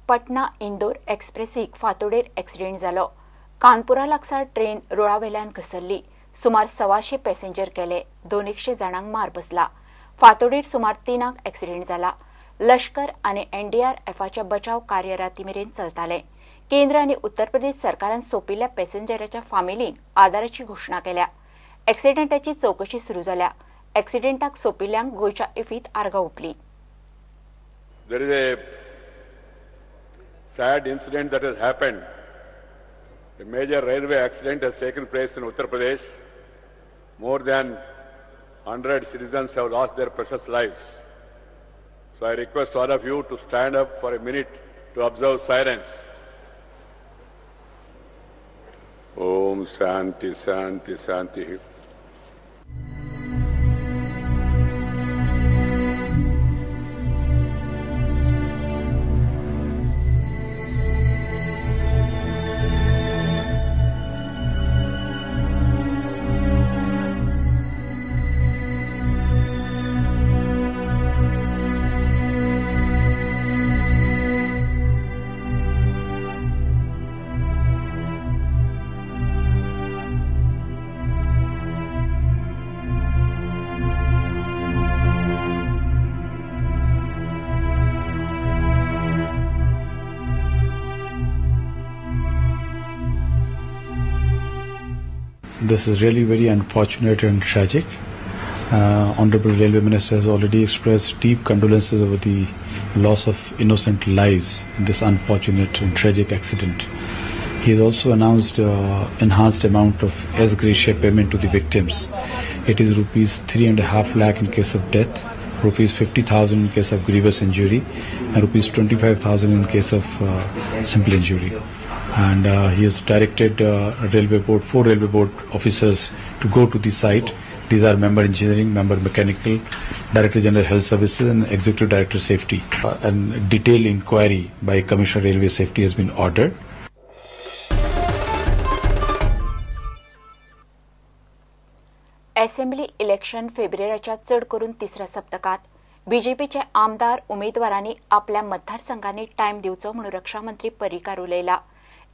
पटना Indore एक्सप्रेसीक फातोडेर accident जालो. कानपुरा लागसार train रुळावेल्यान घसरली. सुमार 125 पॅसेंजर गेले, 200 जाणांक मार बसला. फातोडेर सुमार 3 एक्सिडेंट जाला. लश्कर आनी एनडीआरएफाचे बचाव कार्य राती मेरेन चलताले. केंद्र आनी उत्तर प्रदेश सरकारान सोंपिल्ल्या पॅसेंजराच्या फामिलींक आदाराची घोशणा केल्या. एक्सिडेंटाची चवकशी सुरू जाल्या. एक्सिडेंटाक सोंपिल्ल्यांक गोंयच्या इफीत आर्गां ओंपली. There is a sad incident that has happened. A major railway accident has taken place in Uttar Pradesh. More than 100 citizens have lost their precious lives. So I request all of you to stand up for a minute to observe silence. Om Shanti Shanti Shanti. This is really very unfortunate and tragic. Honorable Railway Minister has already expressed deep condolences over the loss of innocent lives in this unfortunate and tragic accident. He has also announced enhanced amount of S gratia payment to the victims. It is rupees 3.5 lakh in case of death, rupees 50,000 in case of grievous injury, and rupees 25,000 in case of simple injury. And he has directed railway board, 4 railway board officers to go to the site. These are member engineering, member mechanical, director general health services, and executive director safety. And detailed inquiry by Commissioner Railway Safety has been ordered. Assembly election फेब्रुवारीच्या चड करून तिसऱ्या सप्तकात बीजेपीचे आमदार उमेदवारांनी आपल्या मतदारसंघांनी time दिवचो म्हणून रक्षामंत्री पर्रीकार उलयला.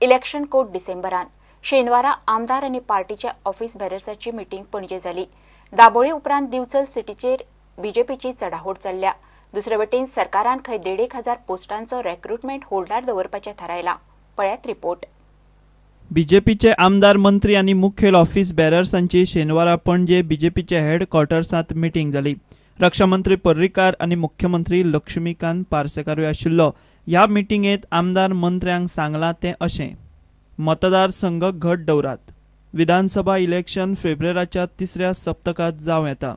इलेक्शन कोड डिसेंबरान शेनवारा आमदार आनी पार्टीच्या ऑफिस बेरर्साची मिटींग पणजे जाली. दाबोळी उपरांत दिवचल सिटीचेर बीजेपीची चढाओढ चल्ल्या. दुसरे वटेन सरकारान खंय 1,500 पोस्टांचो रेक्रुटमेंट होल्डार दवरपाचें थारायलां. पळयात रिपोर्ट. बीजेपीचे आमदार, मंत्री आनी मुखेल ऑफिस बेरर्सांची शेनवारा पणजे बीजेपीचे हेडक्वॉर्टर्सांत मिटींग जाली. रक्षामंत्री पर्रीकार आनी मुख्यमंत्री लक्ष्मीकांत पार्सेकारूय आशिल्लो. ह्या मिटिंगेत आमदार मंत्र्यांक सांगलां तें अशें: मतदारसंघ घट दवरात. विधानसभा इलेक्शन फेब्रुवारीच्या तिसऱ्या सप्तकांत जावं येता.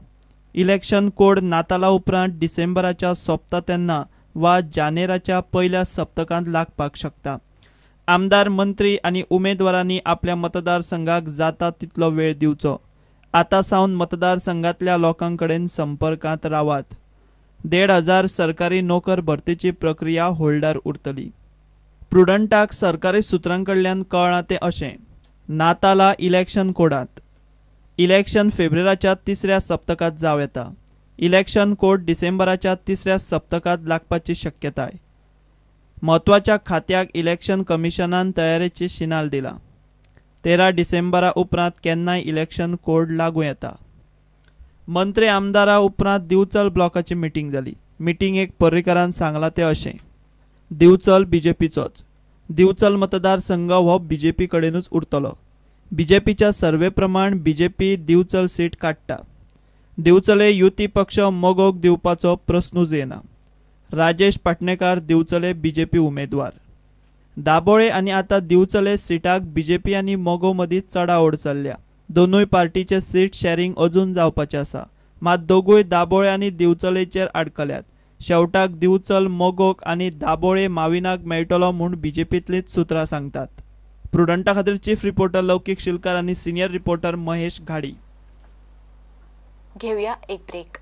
इलेक्शन कोड नाताला उपरांत डिसेंबराच्या सोंपता तेन्ना वा जानेराच्या पयल्या सप्तकांत लागपाक शकता. आमदार, मंत्री आनी उमेदवारांनी आपल्या मतदारसंघाक जाता तितलो वेळ दिवचो. आतां सावन मतदारसंघांतल्या लोकां कडेन संपर्कांत रावात. 1,500 सरकारी नोकर भरतीची प्रक्रिया होल्डार उरतली. प्रुडंटाक सरकारी सुत्रां कडल्यान कळ्ळां तें अशें: नाताला इलेक्शन कोडांत इलेक्शन फेब्रुवारीच्या तिसऱ्या सप्तकांत जावं येता. इलेक्शन कोड डिसेंबराच्या तिसऱ्या सप्तकांत लागपाची शक्यताय. म्हत्वाच्या खात्याक इलेक्शन कमिशनान तयारेची शिनाल दिला. 13 डिसेंबरा उपरांत केन्नाय इलेक्शन कोड लागू येता. मंत्री आमदारा उपरांत दिवचल ब्लॉकाची मिटींग जाली. मिटिंगेक पर्रीकारान सांगलां तें अशें: दिवचल बीजेपीचोच. दिवचल मतदारसंघ हो बीजेपी कडेनूच उरतलो. बीजेपीच्या सर्वे प्रमाण बीजेपी दिवचल सीट काडटा. दिवचले युती पक्ष मगोक दिवपाचो प्रस्नूच येना. राजेश पाटणेकार दिवचले बीजेपी उमेदवार. दाबोळे आनी आतां दिवचले सिटाक बीजेपी आनी मगो मदीं चडाओड चल्ल्या. दोनूय पार्टीचे सीट शॅरिंग अजून जावपाचें आसा. मात दोगूय दाबोळे आनी दिवचलेचेर आडकल्यात. शेवटाक दिवचल मगोक आनी दाबोळे माविनाक मेळटलो म्हूण बीजेपींतलीच सुत्रां सांगतात. प्रुडंटा खातीर चीफ रिपोर्टर लौकीक शिलकार आनी सिनियर रिपोर्टर महेश घाडी. घेवया एक ब्रेक.